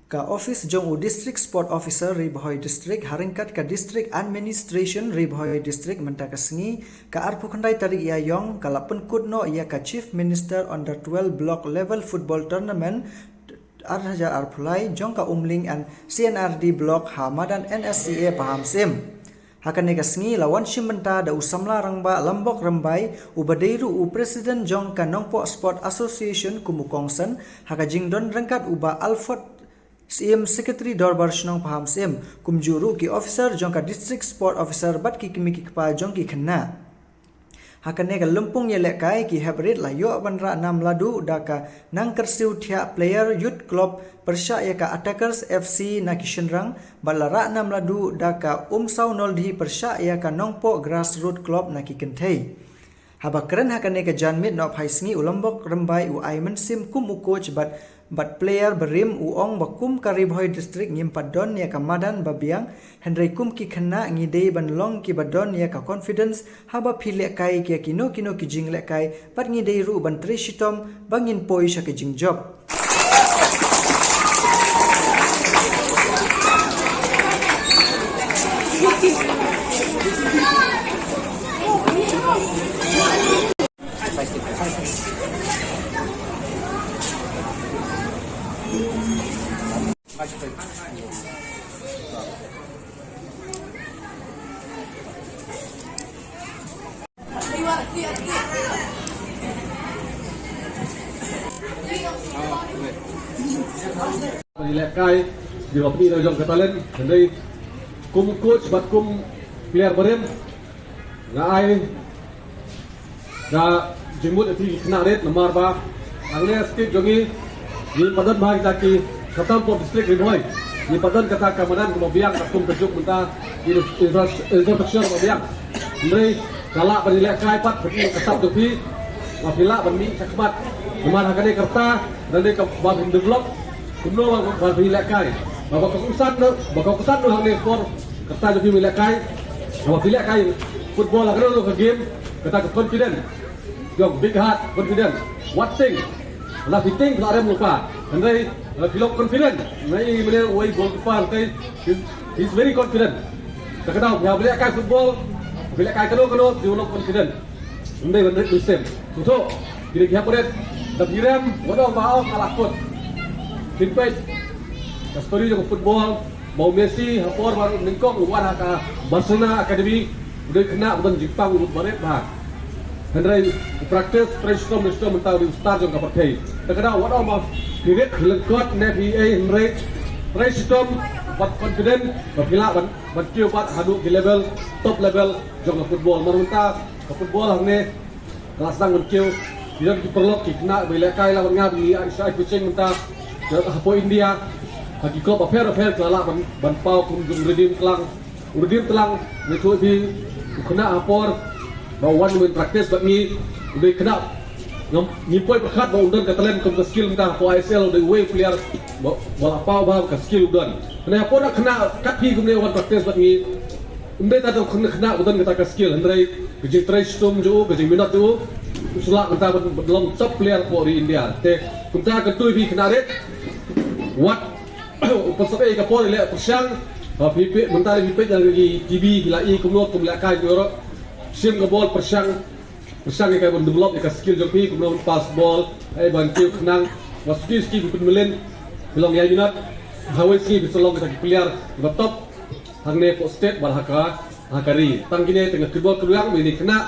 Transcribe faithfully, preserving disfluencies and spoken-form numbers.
Ka office jong u District Sport Officer Ri Bhoi District ha ryngkat ka District Administration Ri Bhoi District mynta ka sngi ka arphew khyndai tarik Ïaïong ka la pynkut noh ïa ka Chief Minister Under twelve Block Level Football Tournament ar hajar arphew lai jong ka Umling and C and R D Block ha madan N S C A Pahamsyiem. Ha kane ka sngi la wan shim bynta da u samla rangbah Lambok Rymbai uba dei ruh u president jong ka Nongpoh Sport Association kum u kongsan ha ka jingdon ryngkat u Bah Alfred Syiem, Secretary Dorbar Shnong Pahamsyiem, kumjuh ruh ki officer jong ka District Sport Officer bad ki kmie ki kpa jong ki khynnah. Ha kane ka lympung ïalehkai ki hep rit la ïoh ban rah nam ladu da ka Nangkyrsiew Thiah Player Youth Club pyrshah ïa ka Attackers F C na ki shynrang, bad la rah nam ladu da ka Umsaw Noldhi pyrshah ïa ka Nongpoh Grassroot Club na ki kynthei. Haba kren ha kane ka janmiet nohphai sngi u Lambok Rymbai u ai mynsiem kum u coach bad bad player barim u ong ba kum ka Ri Bhoi District ngim pat don ïa ka madan ba biang, hynrei kum ki khynnah ngi dei ban long kiba don ïa ka confidence haba phi lehkai ïa kino kino ki jinglehkai, bad ngi dei ruh ban trei shitom ba ngin poi sha ka jingjop. Ngi lehkai, ngi ba pynïoh jong ka talent, hynrei kum coach bad kum player barim, nga ai ka jingmut ïa ki khynnah rit namar ba hangne state jong ngi, ngi pat don bha kita ki khamtam pop district Ri Bhoi. Ngi pat don kata ka madan kaba biang katkum ka juk mynta, infra-, infrastructure ba biang. Hynrei ka lah ban ïalehkai pat ka sap jong phi, ba phi lah ban mih shakhmat. Namar ha kane ka rta, lane kaba phin develop, kumno ba, ba phi lehkai. Ba, ba ka kongsan noh, ba ka kongsan noh hangne por ka rta jong phi ba lehkai. Ba phi lehkai football ha kano kano ka game, kata ka confident. Jong big heart, confident. Wat tieng. La phi tieng la rem lypa. Hynrei la phi long confident. Ngi mynne uwei goalkeeper te, he's, he's very confident. Te ka daw phi hap lehkai football, phi lehkai kano kano, phi long confident. Ym dei ban rit mynsiem. Sngewthuh, kine ki hap rit. Da phi rem, wat ong ba ong ka la kut. Phin peit ka story jong football, ba u Messi ha por ba nyngkong u wan ha ka Barcelona Academy, u dei khynnah ba don jingpang, u barit bha. Hynrei u practice, trei shitom, trei shitom mynta u dei u star jong ka pyrthei. Te ka daw wat ong ba phi rit, phi lyngkot ne phi ei, hynrei trei shitom bad confident ba phi lah ban, ban kiew pat haduh ki level, top level jong ka football. Mar mynta ka football hangne ka la sdang ban kiew. Ki don ki paralok ki khynnah ba ïalehkai la bad nga ba ngi ai, ai coaching mynta hapoh India. Ha ki club bapher bapher ki la lah ban, ban paw kum jong u Redeem Tlang. U Redeem Tlang, nga ïathuh ïa phi, u khynnah ha por ba u wan ban practice bad ngi, u dei khynnah ngam, ngim poi pyrkhat ba un don ka talent kum ka skill mynta hapoh I S L, u dei uwei u player ba, ba la paw bha ka skill u don. Hynrei ha por khynnah kat phi kumne wan practice bad ngi, ym dei tang da u khynnah, khynnah ba don kata ka skill, hynrei ka jingtrei shitom jong u, ka jingminot jong u, u sa lah mynta ban, ban long top player hapoh ri India. Te kumta kyntu ïa phi khynnah rit, wat u pynsep ei ka por ïaleh pyrshang. Ba phi peit mynta, phi peit na ki T V, phi la i kumno kum lehkai, kumno shim ka bol pyrshang. Pyrshang ïa ka ban develop ïa ka skill jong phi, kumno ban pass ball, ei ban kiew khnang. Wat suki suki phi pynmlien, phi long ïa minot, hawei sngi phi sa long kita ki player kiba top hangne hapoh state bad ha ka, ha ka ri. Tang kine te nga kyrpad kyrdoh ïa phi khynnah.